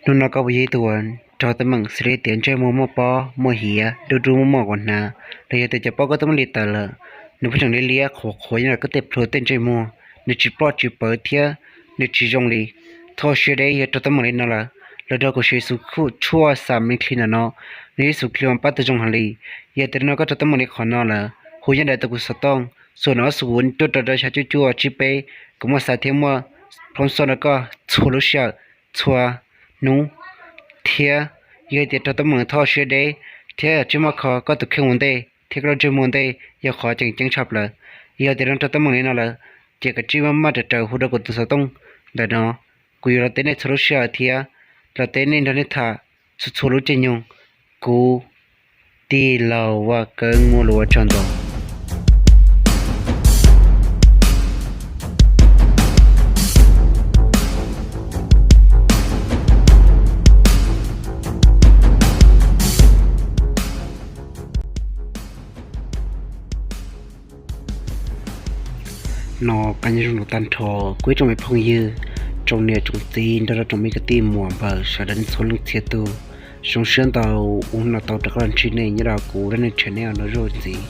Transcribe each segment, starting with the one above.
Hnub no koj puas yog ib tug uas raug teeb meem xws li tias ntsej muag muaj pob muaj hiav, dub dub muaj muaj quas hnav, los yog tias cov pob koj twb muab li tawm lawm, nws pheej tseem liab liab qhuav qhuav nyob rau koj tej plhu tej ntsej muag, nws tsis ploj tsis pawv thiab nws tsis zoo li? Thov ua siab deb, yog raug teeb meem li no lawm, los nrog kuv siv xov tooj tshuaj xam me clip ntawm no, nws yog xov tooj clip uas pab tau zoo heev li. Yog tias no koj raug teeb meem li qhov no lawm, hu nyob ntawm tus kuv xov tooj xuas no xuas kuv tuaj rau rau xya cuaj cuaj tsib peb, kuv muaj xav thiab muaj phone xoj rau koj txhua lub sij hawm, txhua hnub thiab. Yog tias raug teeb meem thov ua siab deb, thiab tsis muaj kho koj tus kheej ua ntej thiab koj lub ntsej muag ua ntej yog qhov tseem ceeb tshaj plaws. Yog tias no raug teeb meem li no lawm, ces kav tsij maj maj raws raws hu rau kuv tus xov tooj ntawm no, kuv yuav los teb nej txhua lub sij hawm thiab los teb nej nrog nej tham txhua txhua lub caij nyoog. Kuv Tij Laug Vaj Keeb muaj lus ua tsaug ntau. No qab nyob zoo rau tag nrho kuv ib tsoom me phooj ywg, tsoom niam tsoom txiv nrog rau tsoom me kwv tij muam npawg sawv daws nej txhua leej txhia tus. Zoo siab ntau uas no tau rov qab los ntsib nej nyob rau kuv dab neeg channel no zuj ntxiv.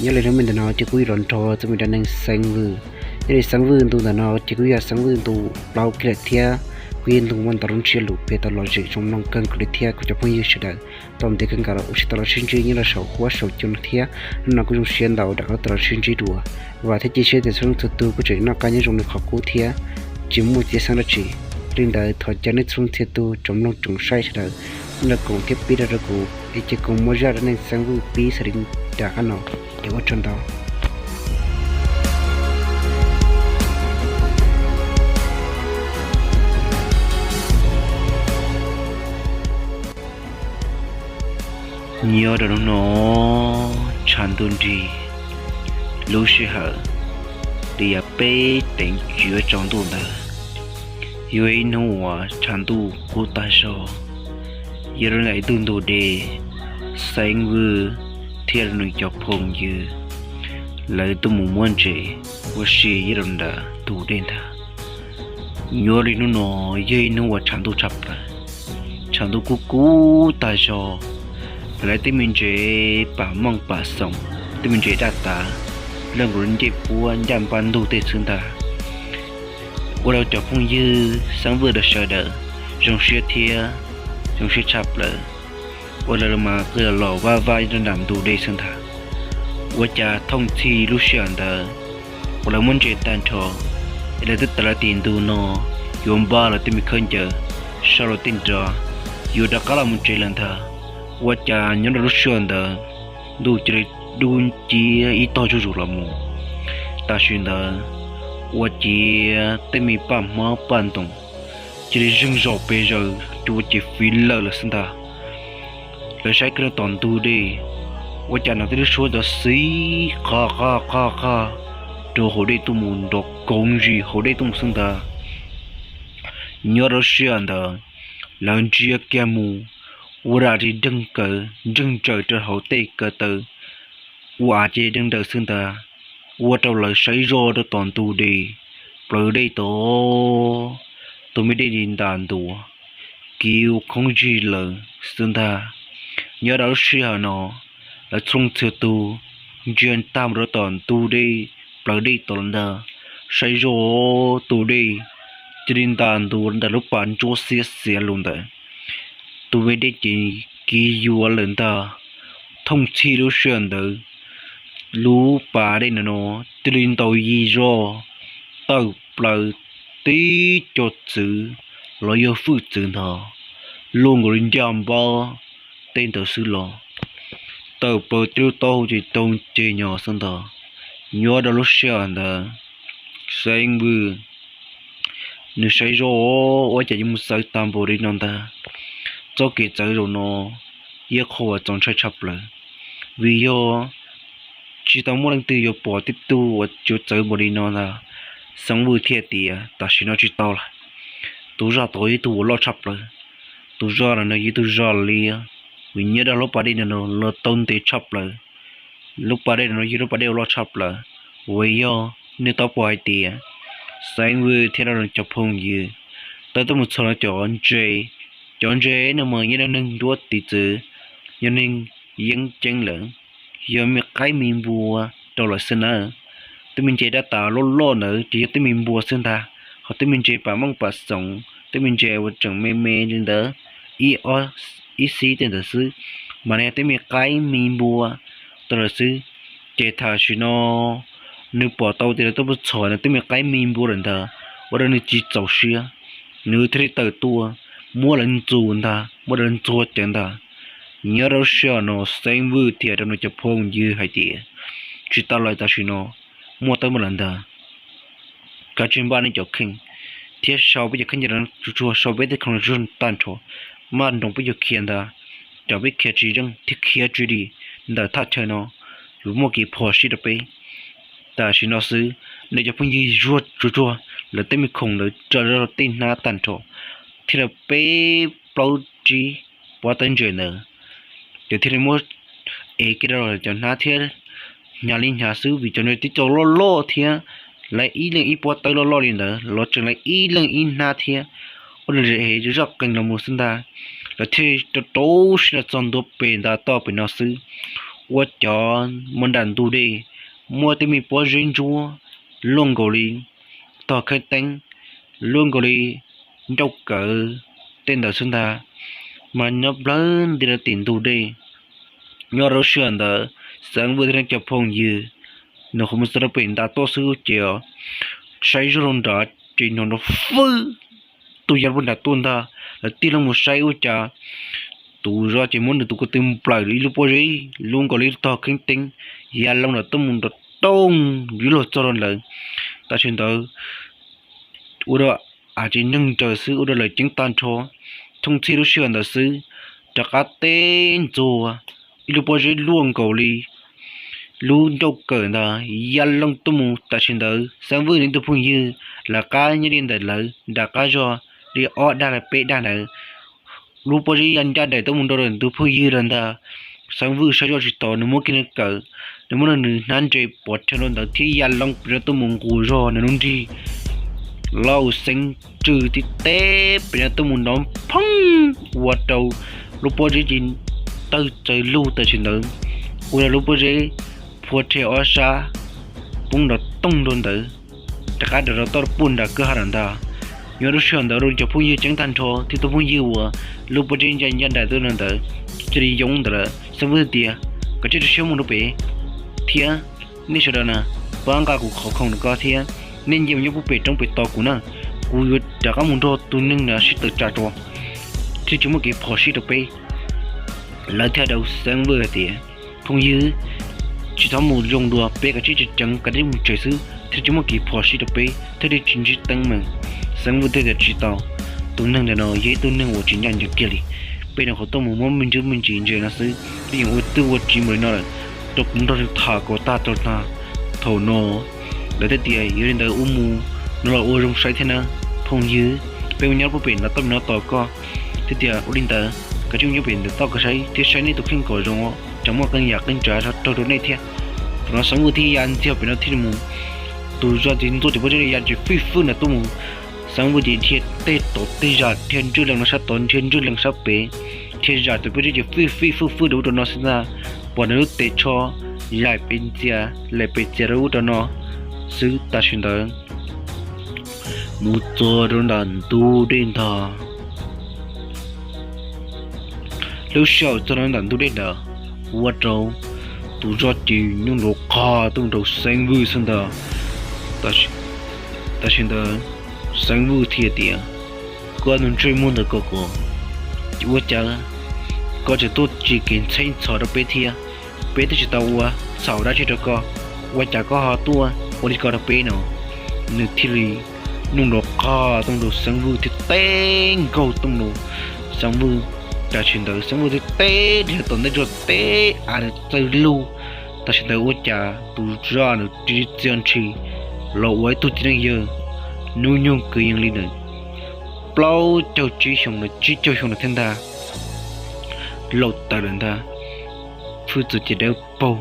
Nyob li hnub me ntawm no ces kuj yuav los nrog txog me dab neeg Xeeb Vwj. Nyob li Xeeb Vwj ntu ntawm no ces kuj yog Xeeb Vwj ntu plaub kiag lawm thiab kuj yog ntu muaj ntau lub ntsiab lus peb tau los zem zoo mloog kawg nkaus li thiab kuv cov phooj ywg sawv daws tau ntev kawg nkaus los ua tsis tau los sib ntsib nyob rau saum huab saum cua no thiab. Hnub no kuj zoo siab ntau rov qab tau los sib ntsib dua, vam thiab cia siab tias txhua leej txhua tus kuj tseem noj qab nyob zoo li qhov qub thiab tsis muaj txiaj xeeb dab tsi. Li ntawd thov caw nej txhua leej txhia tus tsoom mloog tsoom saib sawv daws nrog koom thiab pib rau rau kuv es cia kuv muab zaj dab neeg Xeeb Vwj pib xws li nram qab no es ua tsaug ntau. Nyob rau hnub no tshav ntuj nrig, lub sij hawm li yav peb teev tsis yuav tsaus ntuj ntawd, yog ib hnub uas tshav ntuj kub tag zog. Yog rau ntawm ib tug ntug dej, Xeeb Vwj thiab rau nws cov phooj ywg lawv tuaj mus muab ntses ua si nyob rau ntawm ntug dej ntag. Nyob li hnub no yog ib hnub uas tshav ntuj tshaj plaws, tshav ntuj kub kub tag zog. Lawv tej me ntses pam mooj pam xoom, tej me ntses daj tas, lawv nkaus ncej puab ncaj npab ntug tej xwb ntag. Ua rau cov phooj ywg Xeeb Vwj sawv daws zoo siab thiab zoo siab tshaj plaws, ua rau lawv mas qw los vaj vaj rau nram ntug dej xwb ntag. Ua cas thooj txhij lub sij hawm ntawd uas lawv muab ntses tag nrho, es lawv twb tawm lawv tim ntug no yuav npaj lawv tej me khaub ncaws, sau lawv tej nra, yuav rov qab los mus tsev lawm ntag. Ua cas nyob rau lub sij hawm ntawd ntuj cia li dub nciab ib tog zuj zus los mus. Tam sim ntawd ua ciav tej me paj hmab paj ntoos cia li zeeg zog pes zaws, cua ces fiv lawm lawm xwb ntag. Lawv saib kiag rau tom ntug dej, ua cas hnov tej lub suab cov xiv qag qag qag qag rau hauv dej tuaj mus, nrov koov zis hauv dej tuaj mus xwb ntag. Nyob rau lub sij hawm ntawd lawv ntsia kiag mus, ua dam li deeg kaws ntseeg ntsaws rau hauv tej kaw taw, ua av cia li deeg nraws xwb ntag. Ua rau lawv saib zoj rau tom ntug dej, plawv dej tod, tus me dej li ntas ntuav, kiv ua khoob zig lawm xwb ntag. Nyob rau lub sij hawm no lawv txhua leej txhua tus ntsia tag mus rau tom ntug dej, plawv dej tod los ntag, saib zoj tus dej cia li ntas ntuav ntawm lub pas ntsuab xiab xiav lug ntawd. Tus me dej ces kiv yuav lawm ntag. Thooj txhij lub sij hawm ntawd lub pas dej no no cia li ntaus yig zog tawm plaws tib co txwv los yog hwj txwv ntag, luaj nkaus li ncaj npab tej ntawd xwb los tawm plaws tib lub taub hau ces tau ceg nyos xwb ntag. Nyob rau lub sij hawm ntawd Xeeb Vwj nws saib zoj ua cas yuav mus txawv tag npaum li no ntag. Txoj kev txawv zaum no yog qhov uas txaus ntshai tshaj plaws, vim yog tsis tau muaj leej twg yuav pom tej tug uas yuav txawv npaum li no ntag. Xeeb Vwj thiaj tias tam sim no tsis tau lawm, tus zaj tod yog ib tug uas loj tshaj plaws, tus zaj no yog ib tug zaj liab, vim nyob rau lub pas dej no los tau ntev tshaj plaws. Lub pas dej no yog lub pas dej uas loj tshaj plaws, uas yog nej tau pom hais tias Xeeb Vwj thiab nws cov phooj ywg tau tuaj mus txhom lawv cov ntses Cov ntses no mas yog neeg nruab tiv txwv, yog neeg yeeb ceeb lawm, yog me qaib me npua rau lawm xwb na. Tej me ntses dab tas loj loj ntawd ces yog tej me npua xwb ntag, ho tej me ntses pam meej pam xoov, tej me ntses uas tseem me me li ntawd, ib ob, ib xib tej ntawd xwb, mas nws yog tej me qaib me npua rau lawm xwb. Ces tam sim no nws pom tau tias lawv tuaj pub txhom nws tej me qaib me npua lawm ntawd, ua rau nws tsis txaus siab, nws thiaj li tawm tuaj muab lawv ntxuag ntag, muab lawv ntxuag ceev ntag. Nyob rau lub sij hawm no Xeeb Vwj thiaj rau nws cov phooj ywg hais tias, tsis tau lawm, tam sim no muaj teeb meem lawm ntag, kav tsij npaj nej cov kheej thiab sau peb cov kheej tsuag tsuag, sau peb tej khoom tsuag tag nrho, maj nroos peb yuav khiav ntag. Cov peb khiav tsis yeej thiab khiav tsis dim ntawm thaj chaw no, yuav muaj kev phom sij rau peb. Tam sim no xwb, nws cov phooj ywg zuag tsuag tsuag lawv tej me khoom ntawd tso rau tej hnab tag nrho, thiab lawv peb plaub tsib pob tawb ntses ntawd, ces thiaj li muab ev kiag rau cov hnab thiab hnyav li hnyav xwb, vim cov ntses twb txaus loj loj thiab, lawv ib leeg ib pob tawb loj loj li ntawd los tseem lawv ib leeg ib hnab thiab, ua rau nws zej zog qees los mus xwb ntag. Lawv thiaj rau rau siab los txog ntua pem nta toj pem no xwb, ua cov mus nram ntug dej, muaj tej me pob zeb ntsuab luaj nkaus li tog kheeb teeb, luaj nkaus li ncauj kawm tej ntawd xwb ntag, mas nyob plawg nti rau tim ntug dej. Nyob rau lub sij hawm ntawd Xeeb Vwj thiab nws cov phooj ywg, nws qhuav mus txog rau pem nta toj xwb ces saib zoj rau nrad ces hnov nrov fwb, tus ya puag nram tuaj ntag. Lawv tig loo mus saib ua cas tus zos ces muab nws tus ko tw nplawm ib lub pob zeb luaj nkaus li tog kheeb teeb ya loo nram tuaj mus nrov toog yuav luag txog rau lawv. Tam sim ntawd ua rau av tsis neeg nraws xwb, ua rau lawv ceeb tag nrho. Thooj txhij lub sij hawm ntawd xwb, rov qab teb ntxuag ib lub pob zeb luaj nkaus li lub ncauj kawm ntawd ya loo tuaj mus. Tam sim ntawd Xeeb Vwj nws tus phooj ywg lawv qab nyob li ntawm lawv nram qab zog li ob dag los peb dag ntawd, lub pob zeb ya ncaj nraim tuaj mus nrau tus phooj ywg lawm ntag. Xeeb Vwj saib zoj tsis tau, nws muab kiag nws kawm, nws muab nws hnab ntses pov rhe rau ntawd thiab ya loo pem no tuaj mus nqus zog nws lub nrig. Lauj, Xeeb Vwj tib teb pem no tuaj mus nrov phooj, ua rau lub pob zeb ces tawg txawv lug tam sim ntawd, ua rau lub pob zeb phua rhe ob sab poob nrov toog rau ntawd, rov qab rov rau toj puag nram kwj ha lawm ntag. Nyob lub sij hawm ntawd rau cov phooj ywg ceeb tag nrho thiab tus phooj ywg uas lub pob zeb ncaj ncaj nraim tuaj no ntawd cia li yoo ntawd lawm. Xeeb Vwj tias, koj cia li sib muag rau pem thiab, nej sawv daws na, pab nqa kuv qhov khoom rau koj thiab, nej nce mus nyob puag pem roob pem tos kuv na, kuv yuav rov qab mus nrog tus neeg no sib tawm tsam tso, thiaj tsis muaj kev phom sij rau peb. Lawv thiaj rau Xeeb Vwj hais tias, phooj ywg, tsis txhob mus zoo dua, peb kav tsij tseem ceev kav tsij mus tsev xwb thiaj tsis muaj kev phom sij rau peb thiaj li tsis ntsib teeb meem. Xeeb Vwj thiaj tias, tsis tau, tus neeg ntawm no yog ib tug neeg uas tsis ncaj ncees kiag li. Peb nyuam qhuav tuaj mus muab me ntsis me ntsis ntses no xwb, twb yeej ua twj ua tsis npaum li no lawm, rau kuv nrog nws tham kom tag rau tag. Thaum no lawv thiaj tias, yog li ntawd ua mus no los ua zoo saib thiab na, phooj ywg, peb mus nyob puag pem nram toj no tos koj. Thiaj tias, ua li ntawd kav tsij mus nyob pem nram toj koj saib thiab saib nej tus kheej kom zoo, tsam muaj qee yam qee tsav raug rau nej thiab. Thaum no Xeeb Vwj thiaj ya ntxiag pem no thiaj li mus, tus zos txiv ntxuaj cov pob zeb ya ces fij fwj nram tuaj mus. Xeeb Vwj ces dhia tej tod tej zam, dhia ntswj lees no sab tod, dhia ntswj lees sab pem, dhia zam cov pob zeb ces fij fij fwj fwj rau ub rau no xwb ntag. Pom nws lub tes tsho laim pes txias laim pes txias rau ub rau no xwb. Tam sim ntawd mus txog rau ntawm ntug dej ntag. Lub sij hawm txog rau ntawm ntug dej ntawd, ua rau tus zos ces nyuj nrov qog tuaj mus rau Xeeb Vwj xwb ntag. Tam sim ntawd Xeeb Vwj thiaj tias, koj tus ntsej muag ntawm ko ko, ua cas koj tseem tuaj tsim kev ntxheb ntxhov rau peb thiab? Peb twb tsis tau ua txhaum dab tsi rau koj, ua cas koj ho tuaj ua li ko rau peb no? Nws thiaj li nyuj nrov qog tuaj mus rau Xeeb Vwj thiab teb nkaug tuaj mus rau Xeeb Vwj. Tam sim ntawd Xeeb Vwj thiaj teb dhia tom ntej rau teb av nws txawg lug. Tam sim ntawd ua cas tus zaj nws ris txia ntshis los ua ib tug txiv neej yawg hnub nyoog kwv yees li ntawm plaub caug tsib xyoo los tsib caug xyoo no thiab ntag, laus tawv lawm ntag. Hwj txwv ces dawb paug,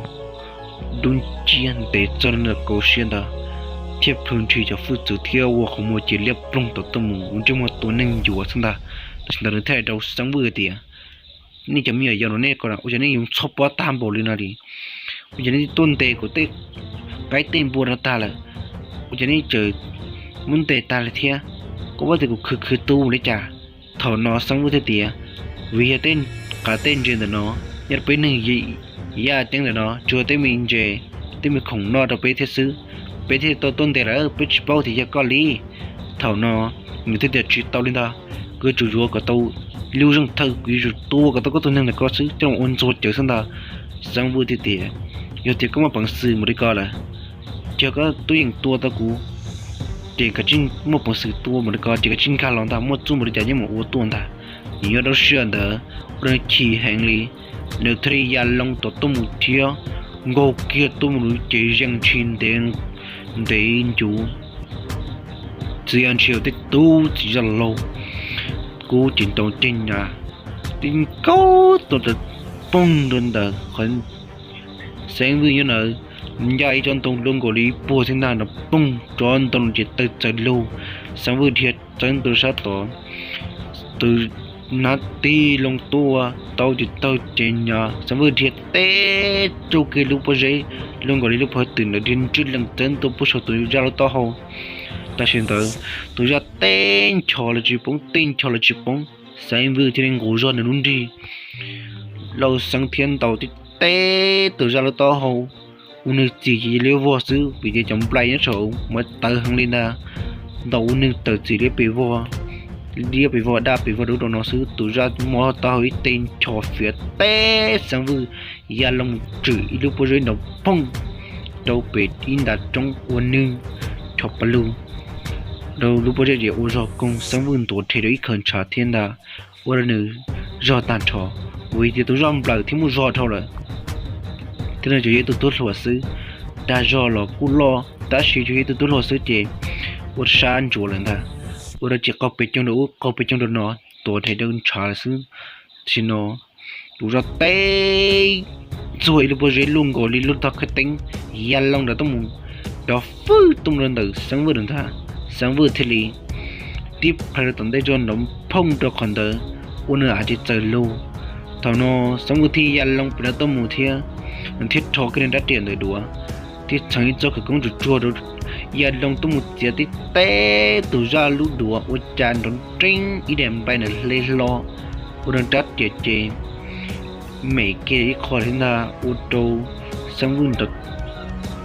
dub nciab ntev txog ntawm kaum siab ntawd, thiaj plhws ntshis cov hwj txwv thiab ua qhov muag ces liab ploog tawm tuaj mus ua ntsej muag tua neeg ncuav xwb ntag. Tam sim ntawd nws thiaj hais rau Xeeb Vwj tias, nej cov me nyuam yaus no nej ko ua cas nej yuav txhob pob tag npaum li no li? Ua cas nej tuaj ntes kuv tej qaib tej npua no tag lawm? Ua cas nej tseem muab ntes tag li thiab? Koj paub tias kuv khwv khwv tu li cas? Thaum no Xeeb Vwj thiaj tias, vim yog tej qav tej ntses ntawm no nyob rau peb neeg yaj ceeb ntawm no tsuas tej me ntses, tej me khoom noj rau peb thiab xwb, peb thiaj tau tuaj ntes lawm, peb tsis paub tias yog koj li. Thaum no nws thiaj tias tsis tau li ntag, kuv yuav tsum yuav kom tau lub zeej thawj, kuv yuav tsum tua kom tau koj tus neeg ntawm ko xwb coj los ua ntxuag cawv xwb ntag. Xeeb Vwj thiaj tias, yog tias koj muaj peev xwm mus li ko lawm, ces koj twb yeej tua tau kuv, ces kav tsij muaj peev xwm tua mus li ko ces kav tsij nkag los ntag, muaj txuj mus li cas yeej mus ua tuaj ntag. Nws nyob rau sij hawm ntawd ua rau nws chim heev li, nws thiaj li ya loo tom tuaj mus thiab nkaug kiag tuaj mus ces yeej ntshis ntev ncuv. Txiav ntshis tej tub txiv zaj laug kub ces nrov ceg nyav, tib nkaug tuaj rau poog rau ntawm qhov Xeeb Vwj nyob ntawd, ncaj ib tsob ntoo luaj nkaus li ib puag thiab ntag, nrov poog tsob ntoo ces tawg txaws lug. Xeeb Vwj dhia txeeb ntua sab tod, tus nab tig loo tuaj tau ces tawg ces nyav, Xeeb Vwj dhia teb rau kiag lub pob zeb luaj nkaus li lub pob twm ntawd dhia ntswj lees txeeb ntua puag saum tus zaj lub taub hau. Tam sim ntawd tus zaj teb nchos los tsis poob, teb nchos los tsis poob, Xeeb Vwj thiaj li nqus zog nws lub nrig lauj xeeb thiab ntaus tib teb tus zaj lub taub hau, ua nws txim cia li vog xwb vim tias cov nplai nyob saum mas tawv heev li ntag, ntaus ua nws tawm txim liab pes vog, liab pes vog daj pes vog dub rau no xwb. Tus zaj muab taub hau ib teb nchos fiav teb Xeeb Vwj ya loo tswm ib lub pob zeb nrov phooj rau pem ib ntav roob ua nws nchos pas lug rau lub pob zeb ces ua zog koog, Xeeb Vwj ntuav rhe rau ib khaws ntshav thiab ntag, ua rau nws zog tag nrho, vim tias tus zaj nplawm thiab muaj zog dhau lawm. Thiab nws tsuas yog ib tug tub hluas xwb, dag zog los kuj loj tab sis tsuas yog ib tug tub hluas xwb ces ua sab ntsuav lawm ntag, ua rau ces qaug pes coog rau ub qaug pes coog rau no, tuav rhe rau ntshav lawm xwb. Tam sim no tus zaj teb txuag ib lub pob zeb luaj nkaus li lub tog khaib teeb ya loo nrov tuaj mus, nrov fwj tuaj mus rau ntawm Xeeb Vwj lawm ntag. Xeeb Vwj thiaj li tib plhaw rau tom ntej zog nrov phooj rau qhov ntawd, ua nws av ces txaws lug. Thaum no Xeeb Vwj thiaj ya loo pem no tuaj mus thiab, nws thiaj rho kiag nws rab riam ntawd duav thiab txheev ib txoj khawv koob tsuag tsuag rau, ya loo tuaj mus txiav tib teb tus zaj lub duav ua cas nrov nreeb ib daim nplai ntawd hle hlo, ua rau rab riam ces mem kiag ib qho thiab ntag, ua rau Xeeb Vwj nrov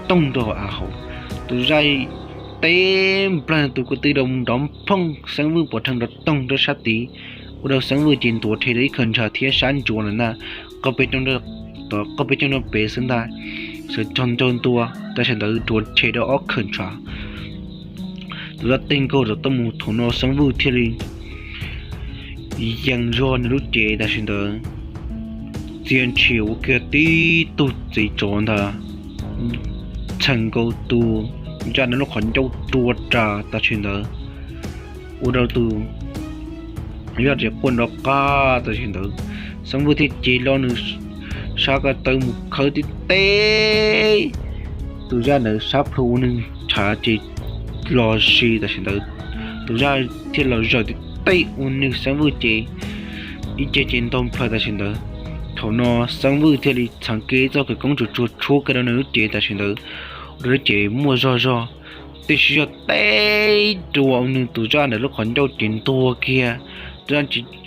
toog rau hauv av hauv. Tus zaj teb nplawg tus ko tw rau nrov phooj, Xeeb Vwj pov rhees nrov toog rau sab tid, ua rau Xeeb Vwj ces ntuav rhe rau ib khaws ntshav thiab sab ntsuav lawm ntag, qaug pes coog rau pem xwb ntag, sawv tog ncaug ntua tam sim ntawd ntuav rhe rau ob khaws ntshav. Tus zaj teb nkaug rau tuaj mus thaum no Xeeb Vwj thiaj li yees zog nws lub cev tam sim ntawd, txia ntshis ua kiag tib tug txiv tsov ntag, txheem nkaus tus zaj ntawd lub qhov ncauj rua ras tam sim ntawd, ua rau tus zaj tsev quaj nrov qab tam sim ntawd. Xeeb Vwj thiaj cev lo nws sab ko taw mus khawb tib teb tus zaj ntawd sab plhu ua nws ntshav ces los si tam sim ntawd. Tus zaj thiaj los zaum tib teb ua nws Xeeb Vwj ces ib ce ces ntaug plhaws tam sim ntawd. Thaum no Xeeb Vwj thiaj li txheev kiag ib txoj khawv koob tsuag tsuag tshuab kiag rau nws lub cev tam sim ntawd, rau lub cev muaj zog zog, tib si zog teb rua nws tus zaj ntawd lub qhov ncauj ces ntuag kiag, tus zaj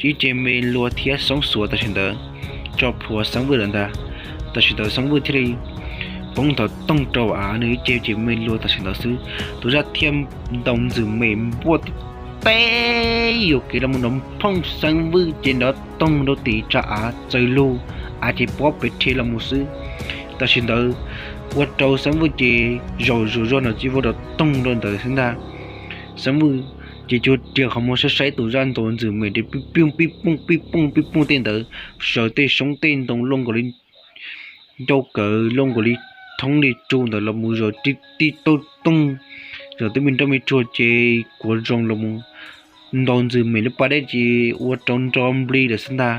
ib ce me lua thiab xoob xuav tam sim ntawd tso plhuav Xeeb Vwj lawm ntag. Tam sim ntawd Xeeb Vwj thiaj li poob nthov toog rau av, nws ib ce ces me lua tam sim ntawd xwb. Tus zaj thiaj ntaus ntxwm mem npuaj tib teb yuam kev los mus nrov phooj, Xeeb Vwj ces nrov toog rau tim tsag av txaws lug, av ces pob pes rhe los mus xwb. Tam sim ntawd ua rau Xeeb Vwj ces zaum zuj zus nrov txij vog nrov toog rau ntawd xwb ntag. Xeeb Vwj ces cuag riam qhov muag saib saib tus zaj ntaus ntxwm mem pij pooj pij pooj pij pooj pij pooj tej ntawd, zaws tej xyoob tej ntoo luaj nkaus li ncauj kawv, luaj nkaus li thoob li tsu ntawd los mus zaws tib tib tauj toog, zaws tej me nroj me tsuag ces kuav zoo los mus ntaus ntxwm mem lub pas dej ces ua rau nro nplig lawm xwb ntag.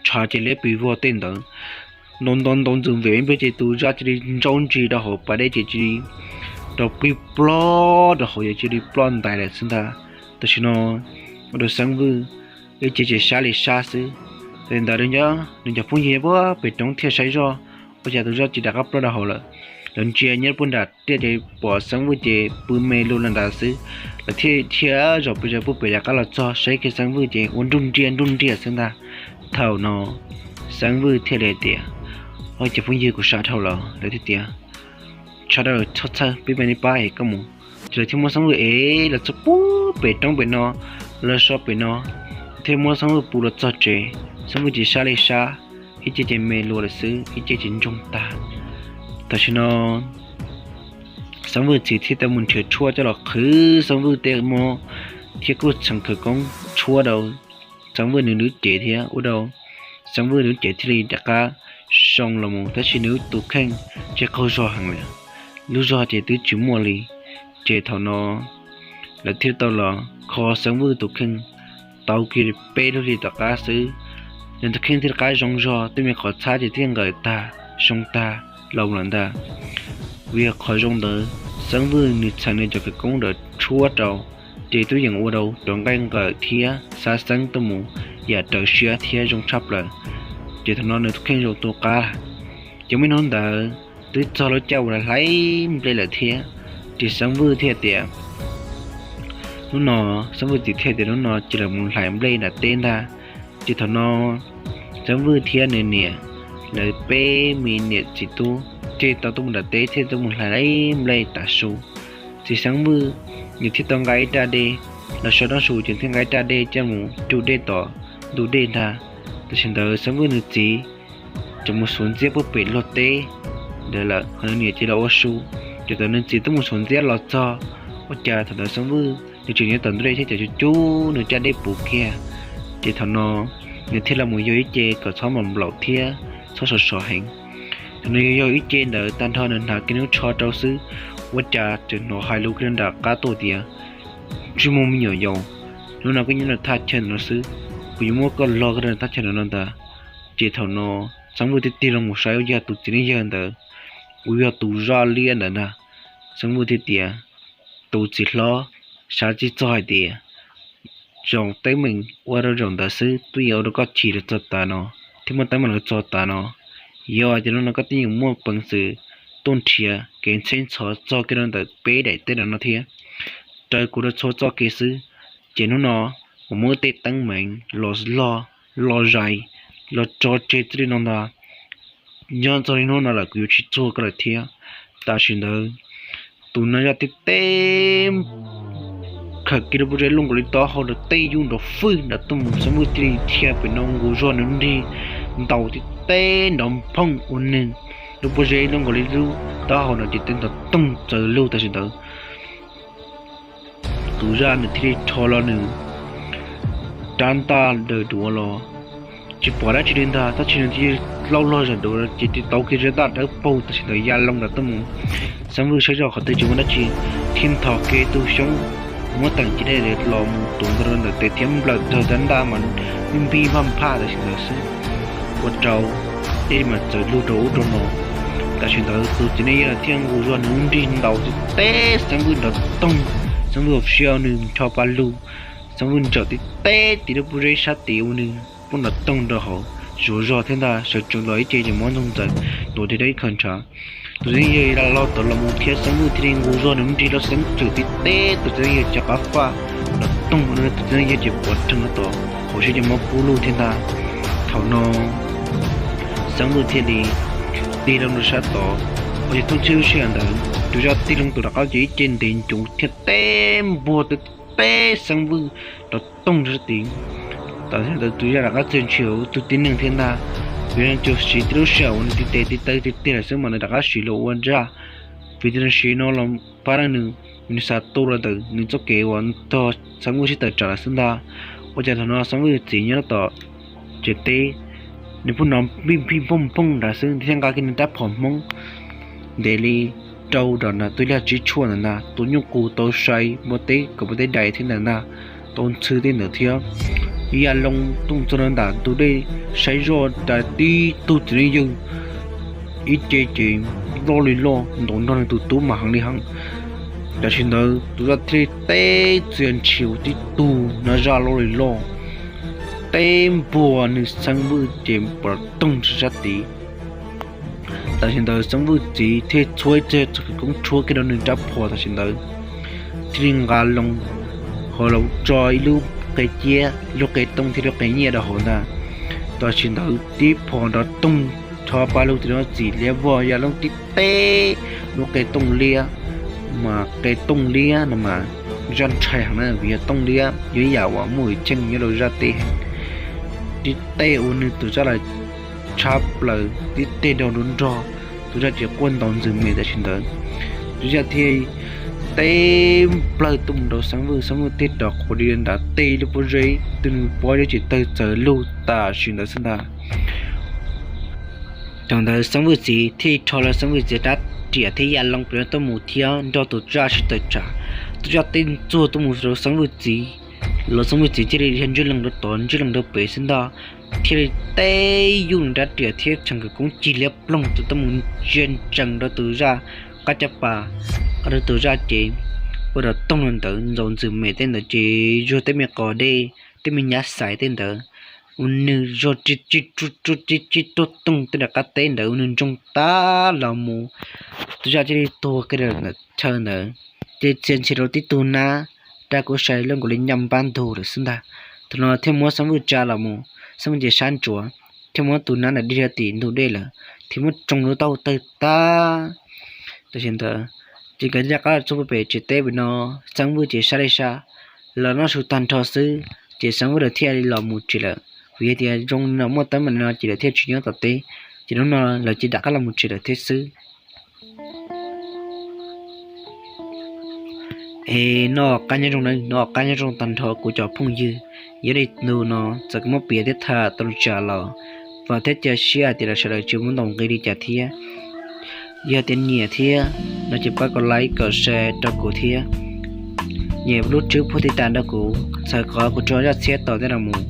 Tshav ces liab pes vog tej ntawd, ntaus ntaus ntaus ntxwm mem ib pliag ces tus zaj cia li ntsaub ntsis rau hauv pas dej ces cia li rau plig ploj rau hauv ces cia li ploj ntais lawm xwb ntag. Tam sim no ua rau Xeeb Vwj ib ce ces sab li sab xwb. Ces ntawd nws cov phooj ywg nyob puag pem roob thiaj saib zoj, ua cas tus zaj tsis rov qab ploj rau hauv lawm. Lawv ntsia nyob puag nram tiaj ces pom Xeeb Vwj ces pw me lug los ntawd xwb. Lawv thiaj dhia zaum pes zaws puag pem rov qab los txog saib kiag Xeeb Vwj ces ua nruj nriaj nruj nriaj xwb ntag. Thaum no Xeeb Vwj thiaj li tias, Ua cas phooj ywg kuv sab dhau los? Lawv thiaj tias, Sab dhau los txhob txhawj, peb mam li pab ev koj mus. Ces lawv thiaj muab Xeeb Vwj ev los txog puag pem roob pem no, los so pem no, thiaj muab Xeeb Vwj pus los txog tsev. Xeeb Vwj ces sab li sab, ib ce ces me lug lawm xwb, ib ce ces ntsoog tag. Tam sim no Xeeb Vwj txiv thiaj tau mus nrhiav tshuaj coj los qhwv Xeeb Vwj tej mob, thiab kuj txheem khawv koob tshuab rau Xeeb Vwj nws lub cev thiab ua rau Xeeb Vwj lub cev thiaj li rov qab zoo los mus, tab sis nws tus kheej ces qaug zog heev li, lub zog ces twb tsis muaj li. Ces thaum no lawv thiaj tau los kho Xeeb Vwj tus kheej tau kiag peb lub hlis tom qab xwb, nws tus kheej thiaj rov qab zoo zog, tej me qhov txhab ces thiaj nqawm tag zoo tag los lawm ntag. Vim yog qhov zoo ntawd, Xeeb Vwj nws txheem nws cov khawv koob ntawd tshuab rau, ces twb yeej ua rau cov nqaij nqawm thiab xab xeeb tuaj mus yam raws siab thiab zoo tshaj plaws. Ces thaum no nws tus kheej zoo tu qab lawm. Ces muaj ib hnub ntawd twb txog lub caij uas hlais nplej lawm thiab, ces Xeeb Vwj thiaj tias, hnub no, Xeeb Vwj txiv thiaj tias hnub no cia lawv mus hlais nplej nram teb ntag. Ces thaum no Xeeb Vwj thiab nws niam, lawv peb me niam txiv tub thiaj tau tuaj mus nram teb thiab tuaj mus hlais nplej tav su. Txiv Xeeb Vwj nws thiaj tau nqa ib raj dej, los so rau su ces thiaj nqa ib raj dej coj mus cug dej tom ntug dej ntag. Tam sim ntawd Xeeb Vwj nws txiv tseem mus xuas ntxiab puag pem luag teb ntawd lawm, ho nws niam ces los ua su. Ces thaum nws txiv twb mus xuas ntxiab los txog, ua cas thaum ntawd Xeeb Vwj nws tseem nyob tom ntug dej thiab ces cub cub nws raj dej puv kiag. Ces thaum no nws thiaj los mus yog ib ce kom txhob nplaum nplaum thiab txhob sov sov heev. Thaum nws yog yog ib ce ntawd tag nrho nws hnav kiag lub tsho rau xwb, ua cas tseem hnov hais lus kiag rau nram qab tuaj tias, Ntsej muag me nyuam yaus, hnub no koj nyob rau thaj chaw no xwb, kuv yuav muab koj log kiag rau thaj chaw no ntag. Ces thaum no Xeeb Vwj thiaj tig loo mus saib ua cas tus txiv neej yawg ntawd uas yog tus zaj liab ntawd ntag. Xeeb Vwj thiaj tias, Tus txiv hlob, xav tsis txog hais tias zaum teeb meem ua rau zaum ntawd xwb twb yuav ua rau koj chim los txog tav no, thiab muaj teeb meem los txog tav no. Yog hais tias hnub no koj twb yeej muaj peev xwm tuaj nrhiav kev ntxheb ntxhov txog kiag rau ntawm peb daim teb no thiab, raws kuv rau txhua txoj kev xwb, ces hnub no kuv muab tej teeb meem los log, los zais, los tso tseg txij li no ntag. Nyob txog li hnub no lawm kuv yuav tsis txuag koj lawm thiab. Tam sim ntawd tus no zaj tib teb khawm kiag lub pob zeb luaj nkaus li taub hau nrov tej yuj nrov fwj nrov tuaj mus, Xeeb Vwj thiaj li dhia pem no nkaus zog nws nrig ntaus tib teb nrov phooj ua nws lub pob zeb luaj nkaus li lub taub hau no ces teb nrov toog txawv lug tam sim ntawd. Tus zaj nws thiaj li rho los nws rab ntaj daws duav los, tsis pom dab tsi li ntag, tab sis nws thiaj li laub log zam duav ces thiaj tau kiag zaj ntaj dawb paug tam sim ntawd ya loo nrov tuaj mus. Xeeb Vwj saib zoj qhov twg tsis muaj dab tsi, thiaj nthos kiag tus xyoob muab teem cev dej los mus tuav nkaus rau ntawm tes thiab nplawm tawg rab ntaj mas npij npij nphaj nphaj tam sim ntawd xwb, ua rau dej mas txawv lug rau ub rau no. Tam sim ntawd tus txiv neej yawg thiaj nkaus zog nws lub nrig ntaus tib teb Xeeb Vwj nrov toog, Xeeb Vwj ua siab nws ncho pa lug, Xeeb Vwj ntsawm tib teb tis lub pob zeb sab tid ua nws poob nrov toog rau hauv, zuav zog thiab ntag, sawv tsees los ib ce ces mob ntsoog ntxaws tuav tig rau ib khawv ntshav. Tus txiv neej yawg los tod los mus thiab Xeeb Vwj thiaj li nkaus zog nws lub nrig los xeeb tswm tib teb tus txiv neej yawg cov qab faj nrov toog ua tus txiv neej yawg ces pov rhees rau tom hauv siab ces mob kub lug thiab ntag. Thaum no Xeeb Vwj thiaj li tig loo rau sab tod, ua cas thooj txhij lub sij hawm ntawd tus zaj tig loo tus rov qab ces ib ce ntev ncuv thiab teb npuag tib teb Xeeb Vwj nrov toog rau sab tid. Tam sim ntawd tus zaj rov qab txiag ntshis ua tus tib neeg thiab ntag, vim yog nws tsuas siv tib lub sij hawm uas nws tib tes tib taw tiag tiag lawm xwb mas nws rov qab siv los ua zaj, vim tias nws siv no los pab rau nws, nws xav tu los ntawm nws txoj kev uas nrog Xeeb Vwj sib tawm tsam lawm xwb ntag. Ua cas thaum no Xeeb Vwj txiv nyob tom tsev teb, nws pheej hnov npij npij nphooj nphooj nrad xwb, nws thiaj nqa kiag nws rab phom Hmoob ntev li rau nram nws tus lag tsib tshuaj ntawd ntag, tus nyuj qus tau sai npua teb kom npua teb dai thiab ntawd ntag, tau ntxhw tej ntawd thiab. Ya loo tuaj txog rau nram ntug dej, saib zoj ras tib tug txiv neej yawg ib ce ces loj li loj ntaus nrog nws tus tub mas heev li heev. Tam sim ntawd tus zaj thiaj li teb txias ntshis ua tib tug nab zaj loj li loj, teb npuag nws Xeeb Vwj ces pov toog sab tid. Tam sim ntawd Xeeb Vwj txiv thiaj txhua ib txhia txoj khawv koob tshuab kiag rau nws rab phom tam sim ntawd, thiaj li nqa loo hos los tso ib lub qe ciab, ib lub qe tooj thiab lub qe nyiaj rau hauv ntag. Tam sim ntawd tib phom nrov toog, rho pab lug tim no txim liab vog ya loob tib teb lub qe tooj liab, mas qe tooj liab no mas zaj ntshai heev na, vim yog tooj liab yog ib yam uas muaj cheej nyob rau zaj teb heev. Tib teb ua nws tus zaj lawv tshab plaws, tib teg nrog nruab nrog, tus zaj ces quaj ntaus ntxwg me tam sim ntawd. Tus zaj thiaj teb nplawg tuaj mus rau Xeeb Vwj, Xeeb Vwj thiaj rov qhuav li nrad tej lub pob zeb twg nws pob zeb ces tawg txawv lug tam sim ntawd xwb ntag. Thaum ntawd Xeeb Vwj txiv thiaj rho lawv Xeeb Vwj txiv rab riam thiab ya loo pem no tuaj mus thiab nrog tus zaj sib tawm tsam. Tus zaj teb ntxuag tuaj mus rau Xeeb Vwj txiv, los Xeeb Vwj txiv thiaj li dhia ntswj lees rau tod ntswj lees rau pem xwb ntag, thiaj li teb yuj nws rab riam thiab txhais khawv koob cig liab ploog tus tuaj mus ntsia ntsees rau tus zaj qab caj pas, rau tus zaj ces ua rau toog no ntawd ntxaus ntxwg me tej ntawd ces zuag tej me qos dej tej me nyab xaiv tej ntawd, ua nws zog tib tib tuaj toog tej nram qab teb ntawd ua nws ntsoog tag los mus. Tus zaj thiaj li tuag kiag ntawm chaw ntawd, ces txia ntshis rau tib tug nab, rab kuv sai loj nkaus li nyaj npab ntug lawm xwb ntag. Thaum no thiaj muab Xeeb Vwj tsa los mus, Xeeb Vwj ces sab ntsuav, thiaj muab tus nab ntawd dhia rau tim ntug dej lawm, thiaj muab tsoo lub taub hau tawg tag. Tam sim ntawd ces nkawd thiaj rov qab los txog puag pem tsev teb pem no, Xeeb Vwj ces sab li sab, los noj su tag nrho xwb ces Xeeb Vwj lawv thiaj li los mus tsev lawm. Vim hais tias zoo no muaj teeb meem no ces lawv thiaj tsis nyob tom teb, ces hnub no lawv cia li rov qab los mus tsev lawm thiab xwb. Es noj qab nyob zoo, noj qab nyob zoo tag nrho kuv cov phooj ywg. Yog li tus no txawm kuv muab piav thiab tham tau li cas los vam thiab cia siab hais tias sawv daws tsis muab ntaus nqi li cas thiab. Yog tias nyiam thiab no ces pab kom like kom share rau kuv thiab. Nyem lub tswb phuj tij tas rau kuv, txhawm qhov kuv tso zaj txhiab tom tej los mus,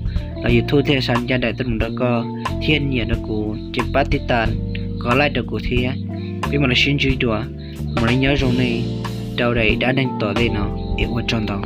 los YouTube thiaj xa ncaj nraim tej mus rau koj, thiab nyiam rau kuv ces pab tij tas, kom like rau kuv thiab. Peb mam li sib ntsib dua, mam li nyob zoo nej rau daim dab neeg tom tej no, es ua tsaug ntau.